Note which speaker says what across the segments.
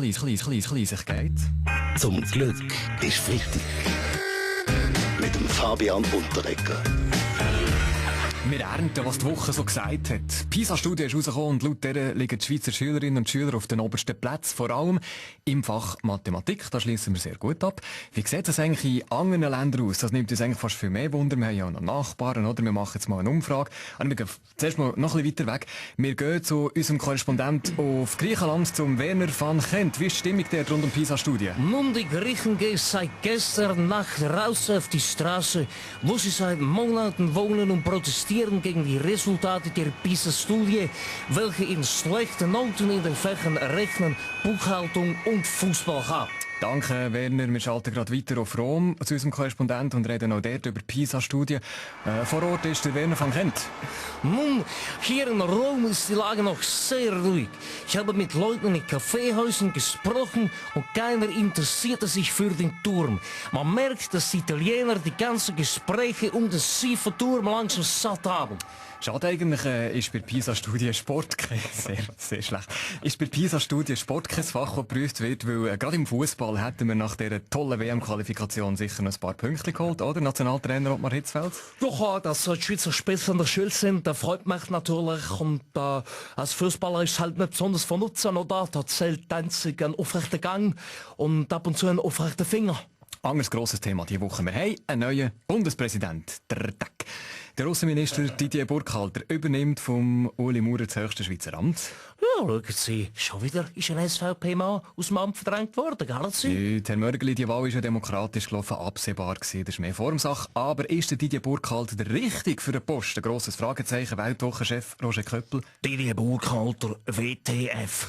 Speaker 1: sich geht.
Speaker 2: Zum Glück ist Freitag. Mit dem Fabian Unterreger.
Speaker 1: Wir ernten, was die Woche so gesagt hat. Die PISA-Studie ist rausgekommen und laut der liegen die Schweizer Schülerinnen und Schüler auf den obersten Plätzen, vor allem im Fach Mathematik. Da schließen wir sehr gut ab. Wie sieht das eigentlich in anderen Ländern aus? Das nimmt uns eigentlich fast viel mehr Wunder. Wir haben ja noch Nachbarn, oder? Wir machen jetzt mal eine Umfrage. Und wir gehen zuerst mal noch ein bisschen weiter weg. Wir gehen zu unserem Korrespondent auf Griechenland, zum Werner van Gent. Wie ist die Stimmung dort rund um die PISA-Studie?
Speaker 3: Nun, die Griechen gehen seit gestern Nacht raus auf die Straße, wo sie seit Monaten wohnen und protestieren gegen die Resultate der PISA-Studie, welche in schlechte Noten in den Fächern Rechnen, Buchhaltung und Fußball hat.
Speaker 1: Danke, Werner. Wir schalten gerade weiter auf Rom zu unserem Korrespondenten und reden auch dort über die PISA-Studie. Vor Ort ist der Werner van Gent.
Speaker 3: Nun, hier in Rom ist die Lage noch sehr ruhig. Ich habe mit Leuten in Kaffeehäusern gesprochen und keiner interessierte sich für den Turm. Man merkt, dass die Italiener die ganzen Gespräche um den Schieferturm langsam satt haben.
Speaker 1: Schade eigentlich, ist bei der PISA-Studie Sport sehr schlecht. Ist bei der PISA-Studie Sport kein Fach, das geprüft wird, weil gerade im Fußball hätten wir nach dieser tollen WM-Qualifikation sicher noch ein paar Punkte geholt, oder? Nationaltrainer Ottmar Hitzfeld?
Speaker 3: Ja, dass die Schweizer Spitze an der Schule sind, das freut mich natürlich. Und als Fußballer ist es halt nicht besonders von Nutzen, oder? Da zählt einzig ein aufrechter Gang und ab und zu ein aufrechter Finger.
Speaker 1: Anderes grosses Thema diese Woche. Wir haben einen neuen Bundespräsident. Der Außenminister Didier Burkhalter übernimmt vom Ueli Maurer das höchste Schweizer Amt.
Speaker 3: Ja, schauen Sie, schon wieder ist ein SVP-Mann aus dem Amt verdrängt worden, gell Sie?
Speaker 1: Nicht, Herr Mörgeli, die Wahl ist ja demokratisch gelaufen, absehbar gewesen. Das ist mehr Formsache. Aber ist der Didier Burkhalter der Richtige für den Post? Ein grosses Fragezeichen, Weltwochenchef Roger Köppel.
Speaker 3: Didier Burkhalter, WTF.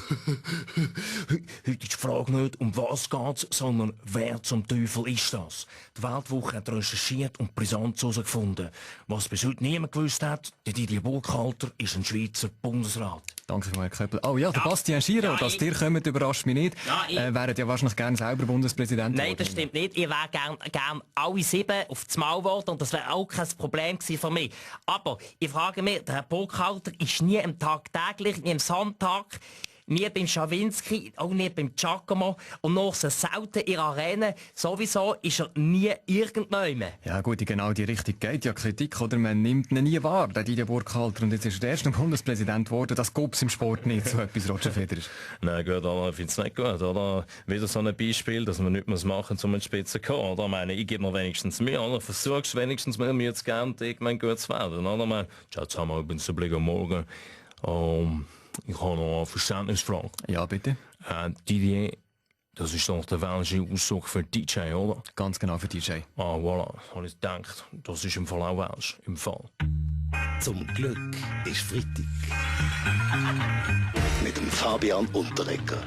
Speaker 3: Heute ist die Frage nicht, um was geht's, sondern wer zum Teufel ist das? Die Weltwoche hat recherchiert und brisant herausgefunden. Was bis heute niemand gewusst hat, der Didier Burkhalter ist ein Schweizer Bundesrat.
Speaker 1: Danke für Herr Köppel. Oh ja, der Bastian Schiro, dass ihr kommt, überrascht mich nicht. Wäret ja wahrscheinlich gerne selber Bundespräsident
Speaker 4: Nein, das stimmt nicht. Ich wäre gern alle 7 auf das Maul geworden und das wäre auch kein Problem gewesen für mich. Aber ich frage mich, der Herr Burkhalter ist nie am Tag täglich, nie am Sonntag, nie beim Schawinski, auch nie beim Giacomo und noch so selten in der Arena. Sowieso ist er nie irgendjemand.
Speaker 1: Ja gut, in genau die Richtung geht ja Kritik, oder? Man nimmt ihn nie wahr, der Didier Burkhalter. Und jetzt ist er der erste Bundespräsident geworden. Das gibt's im Sport nicht, so etwas, Roger Federer.
Speaker 5: Nein, gut, aber ich finde es nicht gut, oder? Wieder so ein Beispiel, dass man nicht mehr machen muss, um eine Spitze zu kommen, oder? Ich meine, ich gebe mir wenigstens Mühe, oder? Versuchst wenigstens mir jetzt gerne irgendwann gut zu werden, oder? Ich meine, jetzt haben wir übrigens einen Blick am Morgen. Ich habe noch eine Verständnisfrage.
Speaker 1: Ja, bitte.
Speaker 5: Didier, das ist doch der welsche Ausdruck für DJ, oder?
Speaker 1: Ganz genau für DJ.
Speaker 5: Ah, voilà. Habe ich gedacht, das ist im Fall auch welsch. Im Fall.
Speaker 2: Zum Glück ist Freitag. Mit dem Fabian Unterreger.